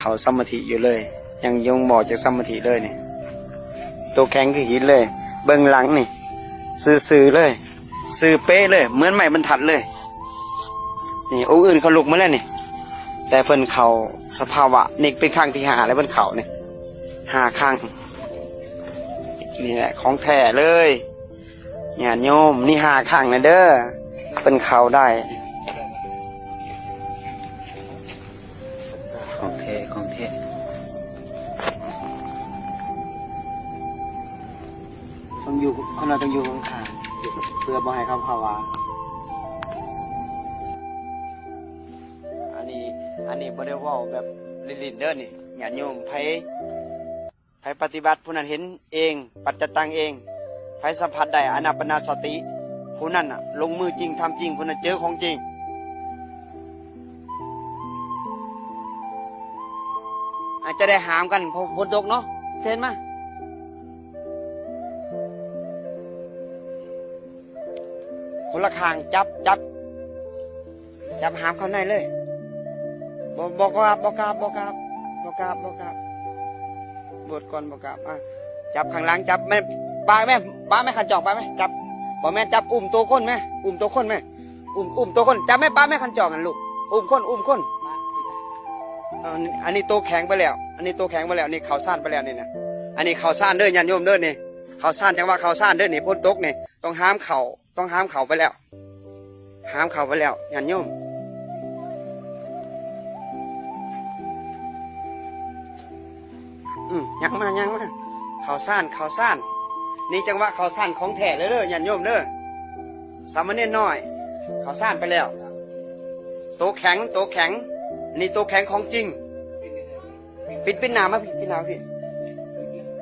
ເຂົ້າສະມາທິຢູ່ເລີຍ, ຍັງ ຍັງບໍ່ອອກຈາກສະມາທິເລີຍນີ້. ໂຕແຂງຄືຫີນເລີຍ, ເບິ່ງຫຼັງນີ້ ຊື່ໆເລີຍ, ຊື່ເປະເລີຍ, ເໝືອນໄມ້ບັນທັດເລີຍ. ນີ້ ອົງອື່ນເຂົາລຸກມາແລ້ວນີ້, ແຕ່ເພິ່ນເຂົ້າສະພາວະນີ້ເປັນຄັ້ງທີຫ້າແລ້ວເພິ່ນເຂົ້ານີ້ ຫ້າຄັ້ງ. ນີ້ແຫຼະຂອງແທ້ເລີຍ. ຍາດໂຍມ ນີ້ຫ້າຄັ້ງແລ້ວເດີ ເພິ່ນເຂົ້າໄດ້. ຂອງແທ້ ຂອງແທ້. ຕ້ອງຢູ່ ຄົນເຮົາຕ້ອງຢູ່ຂ້າງໆ ເພື່ອບໍ່ໃຫ້ເຂົາເຂົ້າວ່າ. ອັນນີ້ ອັນນີ້ບໍ່ໄດ້ເວົ້າແບບຫຼິ້ນໆເດີນີ້ ຍາດໂຍມ. ໃຜ ໃຜປະຕິບັດ ຜູ້ນັ້ນເຫັນເອງ ປັດຈະຕັງເອງ, ໃຜສຳຜັດໄດ້ອານາປານະສະຕິ ຜູ້ນັ້ນນະລົງມືຈິງ ທຳຈິງ, ຜູ້ນັ້ນເຈີຂອງຈິງ. ອາດຈະໄດ້ຫາມກັນ ເພາະຝົນຕົກເນາະ. ເທນມາ ຄົນລະຂ້າງ ຈັບ ຈັບ ຈັບຫາມເຂົ້າໃນເລີຍ. ບໍ່ ບໍ່ກາບ ບໍ່ກາບ ບໍ່ກາບ ບໍ່ກາບ ບໍ່ກາບ ບົດກ່ອນ ບໍ່ກາບ. ອ່ະ ຈັບຂ້າງຫຼັງ ຈັບແມ່ ປາແມ່ ປາແມ່ຄັນຈອງ ປາແມ່ ຈັບ. ບໍ່ແມ່ນ ຈັບ ອຸ້ມໂຕຄົນແມ່ ອຸ້ມໂຕຄົນແມ່ ອຸ້ມ ອຸ້ມໂຕຄົນ. ຈັບແມ່ ປາແມ່ຄັນຈອງຫັ້ນລູກ ອຸ້ມຄົນ ອຸ້ມຄົນ. ເອີ ອັນນີ້ໂຕແຂງໄປແລ້ວ ອັນນີ້ໂຕແຂງໄປແລ້ວ. ນີ້ເຂົ້າຊານໄປແລ້ວນີ້ນະ. ອັນນີ້ເຂົ້າຊານເດີຍາດໂຍມເດີ. ນີ້ເຂົ້າຊານ ຈັ່ງວ່າເຂົ້າຊານເດີ. ນີ້ຝົນຕົກນີ້ ຕ້ອງຫາມເຂົ້າ ຕ້ອງຫາມເຂົ້າໄປແລ້ວ ຫາມເຂົ້າໄປແລ້ວຍາດໂຍມ. ອືມ ຍ່າງມາ ຍ່າງມາ ເຂົ້າຊານ ເຂົ້າຊານ. ນີ້ຈັງຫວະເຂົ້າຊານຂອງແທ້ເລີຍເດີຍາດໂຍມເດີ. ສາມະເນນນ້ອຍ ເຂົ້າຊານໄປແລ້ວ. ໂຕແຂງ ໂຕແຂງ ນີ້ໂຕແຂງຂອງຈິງ. ປິດ ປິດໜ້າມາ ປິດໜ້າມາພີ້.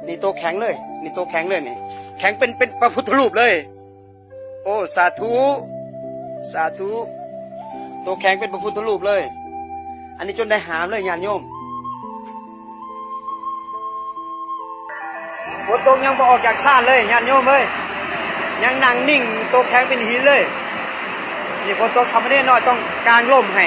ນີ້ໂຕແຂງເລີຍ ນີ້ໂຕແຂງເລີຍນີ້. ແຂງເປັນ ເປັນພະພຸດທະຮູບເລີຍ. ໂອ້ ສາທຸ ສາທຸ. ໂຕແຂງເປັນພະພຸດທະຮູບເລີຍ. ອັນນີ້ຈົນໄດ້ຫາມເລີຍຍາດໂຍມ. ຝົນຕົກຍັງບໍ່ອອກຈາກຊານເລີຍຍາດໂຍມເອີຍ. ຍັງນັ່ງນິ່ງ ໂຕແຂງເປັນຫີນເລີຍ. ນີ້ຝົນຕົກ ສາມະເນນນ້ອຍຕ້ອງກາງລົມໃຫ້.